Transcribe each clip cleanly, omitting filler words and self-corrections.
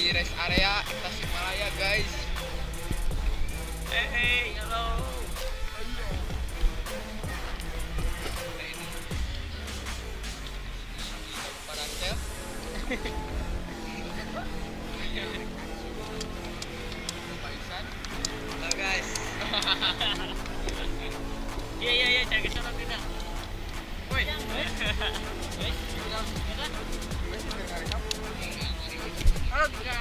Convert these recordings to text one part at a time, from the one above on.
di rest area Tasikmalaya, guys. Hey, halo. Nah, ini Bapak Rancel. Bapak Iksan. Halo guys. Iya, cari kesana tidak. Woi. Halo guys.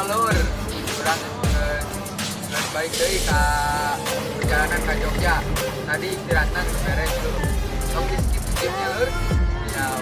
Lur, urang geus balik deui ka perjalanan ka Jogja. Tadi istirahatna geus beres lur. Tong di skip skipnya lur. Ya.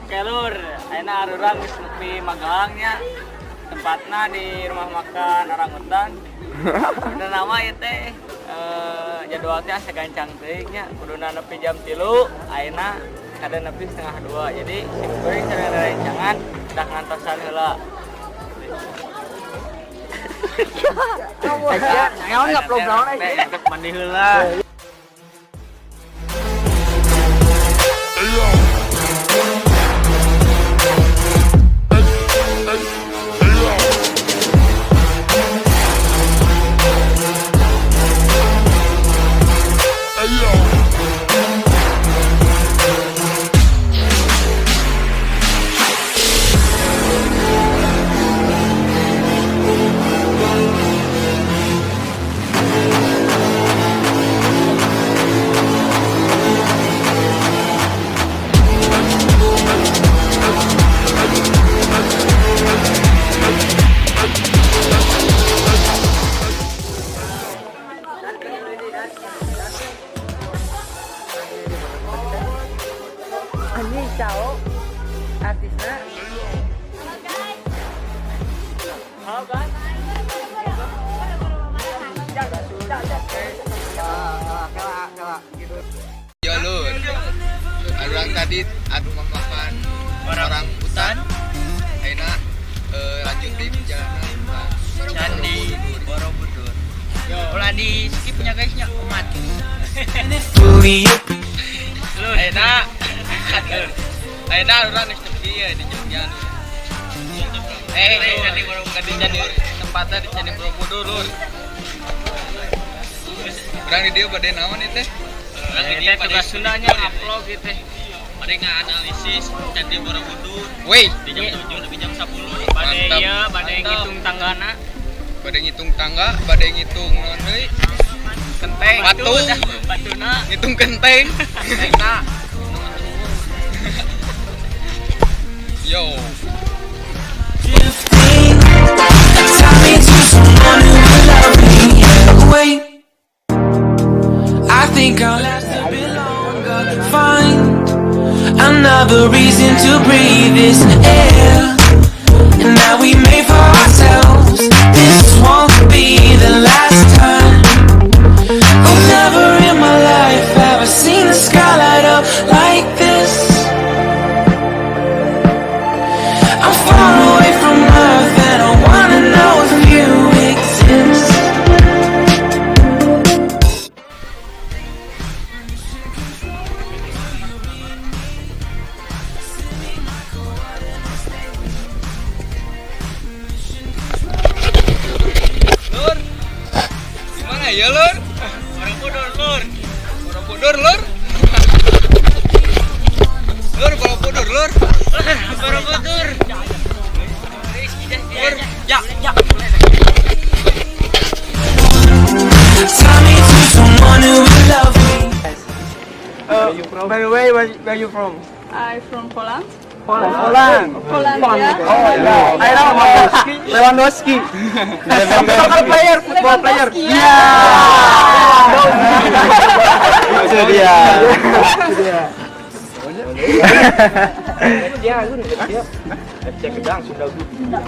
Oke lur, ayeuna arurang geus nepi Magelang nya. Tempatna di rumah makan orangutan. Dan nama ieu teh jadwal teh asa gancang teuing nya, kuduna nepi jam 3, ayeuna kada nepi 1:30. Jadi sim kuring sareng rerencangan dah ngantosan heula. Naon ngupload naon eh. Mandi heula. Anjing cao artisna. Halo guys. Yo lur. Arurang tadi adu rumah makan orang hutan. Ayeuna lanjut di perjalanan ka Candi Borobudur. Ulah di skipnya guys nya umat. Lur, Ayeuna ayeuna urang geus nepi ya di Jogja. Candi Borobudur, di candi tempatnya di Candi Borobudur lur. Urang di dieu bade naon ieu teh? Urang tugas Sundanya upload gitu. Bade analisis Candi Borobudur Weh, di jam 7 lebih jam 10. Bade Mantap. ieu, bade ngitung tanggana. Bade ngitung tangga, bade ngitung naon deui? Kenteng. Batu. Batuna. Ngitung kenteng. Kentengna. Yo. Tie me to someone who will love me. Yeah. Wait, I think I'll last a bit longer. Find another reason to breathe this air. And now we made for ourselves. This won't be the last time. Oh, never in my life have I seen the sky light up like this. I'm far away from Earth and I wanna know if you exist. Ayo lur. Borobudur lur. Borobudur lur. Lur Borobudur lur. Borobudur. Lur. Ya, ya. Tie me to someone who will love me. By the way, where you from? I'm from Poland. Poland. Poland. Poland, yeah. Oh, yeah. I know Lewandowski. Soccer player, football player. Lewandowski, Yeah. Itu dia. Itu dia.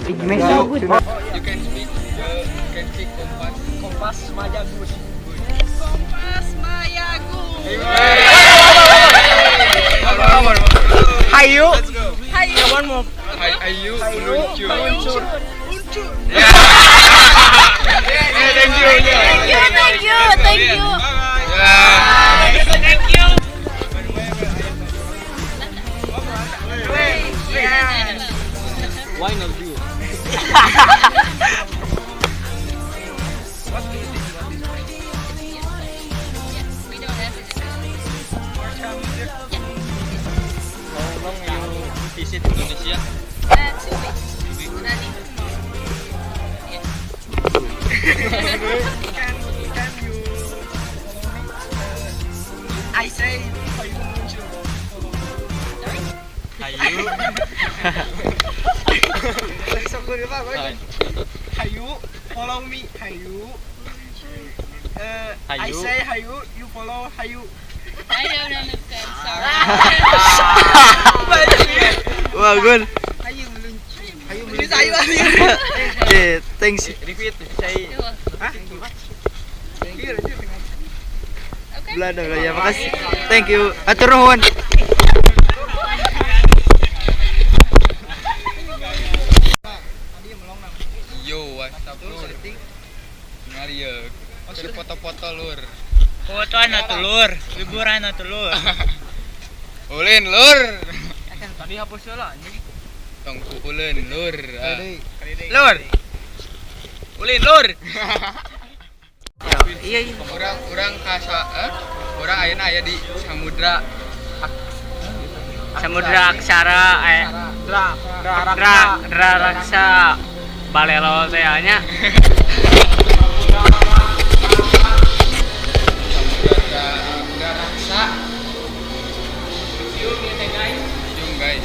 You can speak Kompas. Kompas Majagus. Kompas Mayagu. Hayu. Let's go. Hayu. One more. Ayu meluncur. Meluncur. Yeah, thank you. Thank you, thank you, thank you. Yeah. Thank you. Why not you? We don't have it. How long you visit Indonesia? 2 weeks. Running tomorrow. Yes. I say hayu meluncur. Sorry? Hayu. Hayu, follow me. Hayu. I Hayu. say hayu, you follow hayu. I don't understand. Sorry. Wah, good. Hayu meluncur. Hayu meluncur. Hayu, hayu. Okay, thanks. Repeat say. You're welcome. Okay. Belanda ya, makasih. Thank you. Atur nuhun. Yo, what's up lur? Ngari ya. Keur foto-foto lur. Fotoan atuh lur, liburan atuh lur. Ulin lur. Tadi hapus heula anjing. Tong ulin lur. Lur. Ulin lur. Iya, iya. Urang kasa urang ayeuna aya di Samudra Samudra Aksara Dra Dra Dra Raksa Balelo teh nya. Samudra Dra Raksa. Museum ya teh guys. Museum guys.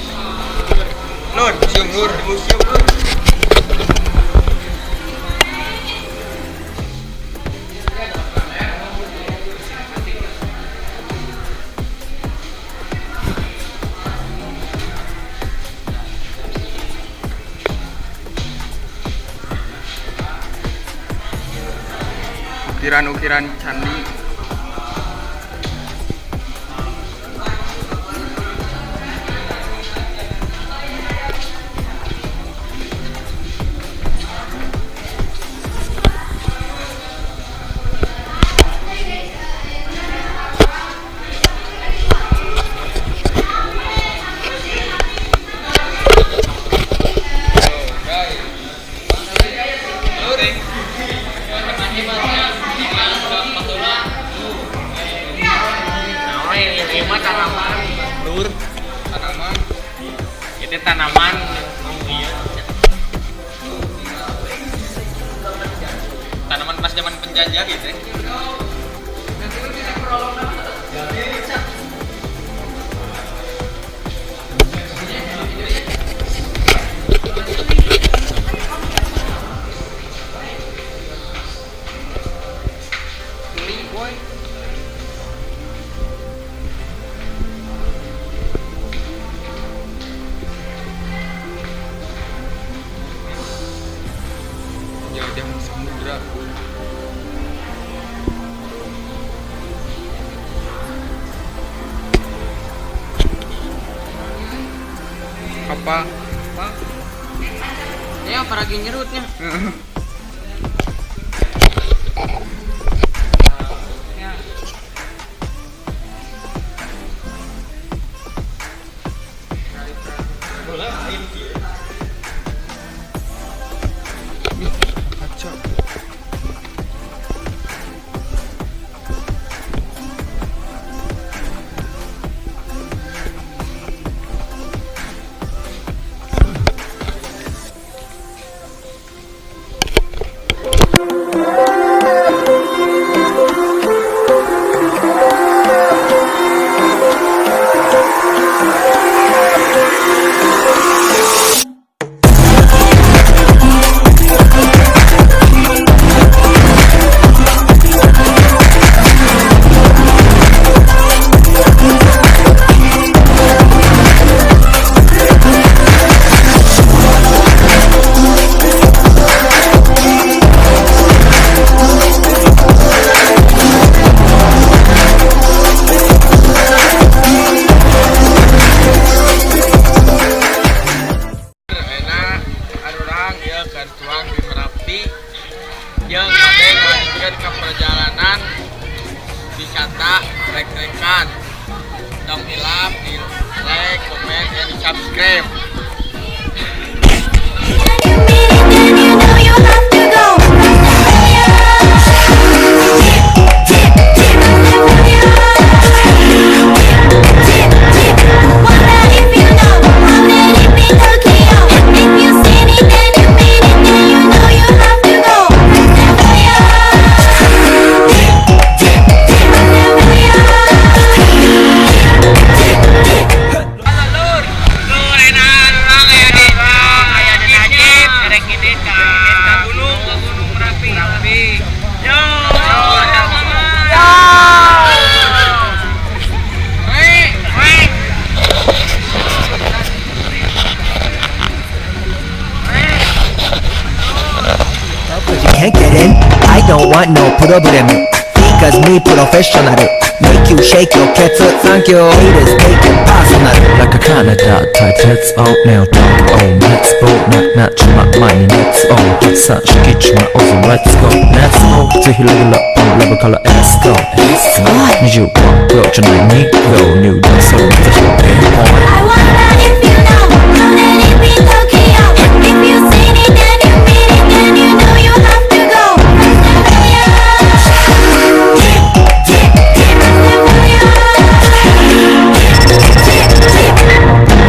Lur, museum lur, museum lur. Ukiran-ukiran candi. Tanaman lur, Tanaman. itu tanaman tanaman pas zaman penjajah gitu ya. Jajahan samudra. Apa? Apa? Ya, apalagi nyerutnya. Kaca. Yang kabeh ngalanjutkeun ka perjalanan wisata rek-rekan. Tong hilap di like, comment, and subscribe. You mean it, then you know you have to go. Wonder if you know how did it be Tokyo? If you seen it, then you mean it, then you know you have to go. Lur, lur enak urang aya di aya di Najib, erek ini ka gunung Merapi. Merapi. Yo, yo. Weh, weh. Cause you can't get in. I don't want no problem. Because me professional. Make you shake your cats. Thank you. Haters take it personal. Like a Canada tight heads out now talk on let's go ななっちま前に熱を発散しきちまおうぞ Let's go 熱をぜひレギュラーパンラブから S go 25秒じゃない2秒入団それ目指してピンポイント I wonder if you know how did it be Tokyo? If you seen it, then you mean it, then you know you have to go.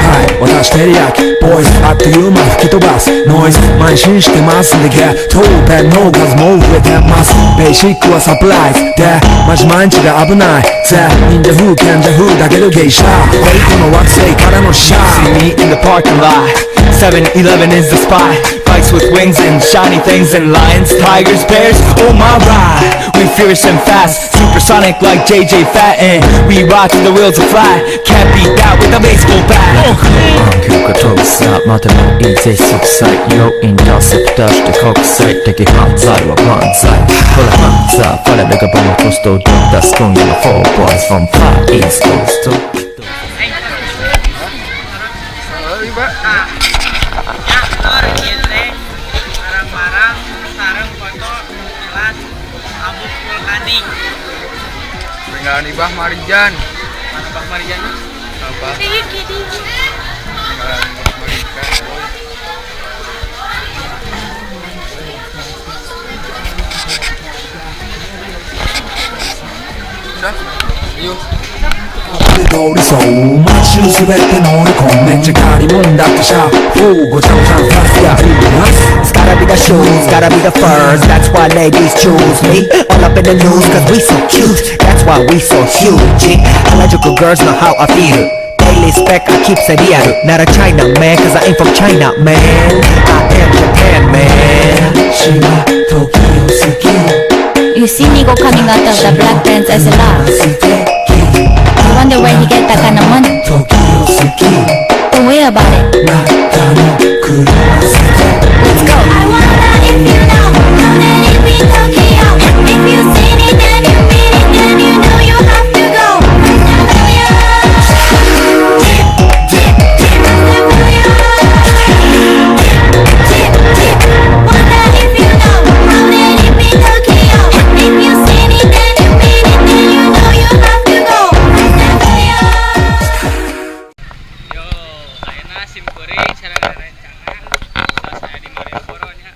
はい、私テリヤキボイスあっという間吹き飛ばすノイズ慢心してますんでゲットペンの数も増えてますベーシックはサプライズでマジ毎日が危ないぜ忍者風賢者風だけど芸者この惑星からの使者 See me in the parking lot. 7-Eleven is the spot. Bikes with wings and shiny things and lions, tigers, bears. Oh my ride. We fierce and fast, supersonic like JJ Fatten. We ride till the wheels will fly. Can't beat that with a baseball bat. 暗記が飛ぶさまでもいいぜ息災要因出せ出して国際的犯罪は万歳ほらハンザー我らがボムコストを出す今夜は Four boys from Far East Coast Heuh, Pak. Ya, lur, ieu teh barang-barang sareng foto jelas abu vulkanik. Tinggalan Ibah Marijan. Mana Bang Marijan? Apa? Tinggalan Ibah Marijan. Boy. Udah, yuk. 通りそう街を滑って乗り込んめっちゃ借りもんだってシャフーごちゃごちゃファスや It's gotta be the shoes, gotta be the furs. That's why ladies choose me. All up in the news, cause we so cute. That's why we so huge. Harajuku girls know how I feel. Daily spec, I keep it real. Not a China man, cause I ain't from China, man. I am Japan, man. 私は時を好き You see Nigo coming out of the black pants as a laugh. 素敵 You wonder where he get that kind of money. 時を好き Don't worry about it. 中の車捨て Let's go. I wonder if you know how did it be Tokyo? If you seen it, then you mean it, then you know you have to go. Wonder if you know how did it be Tokyo? If you seen it, then you mean it, then you know you have to go. Yo, ayeuna sim kuring sareng rerencangan tos aya di Malioboro nya.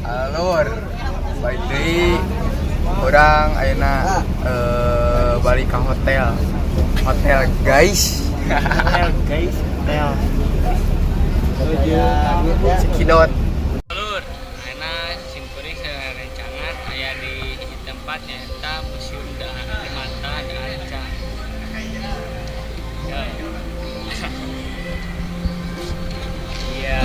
Alur, balik deui urang ayeuna balik ke hotel. Hotel guys. Hotel guys, hotel. Cikidot. Lur, ayeuna sim kuring sareng rerencangan aya di hiji tempat nyaeta Museum Mata Arca. Yo. Iya.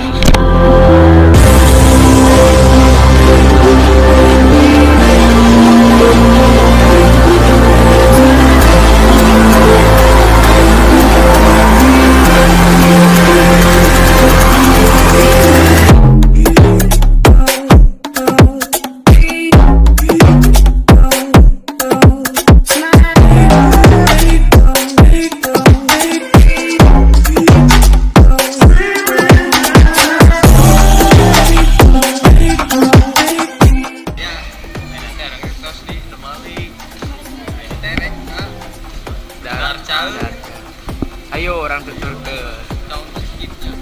Ayo urang tuturkeun. Tong skipnya.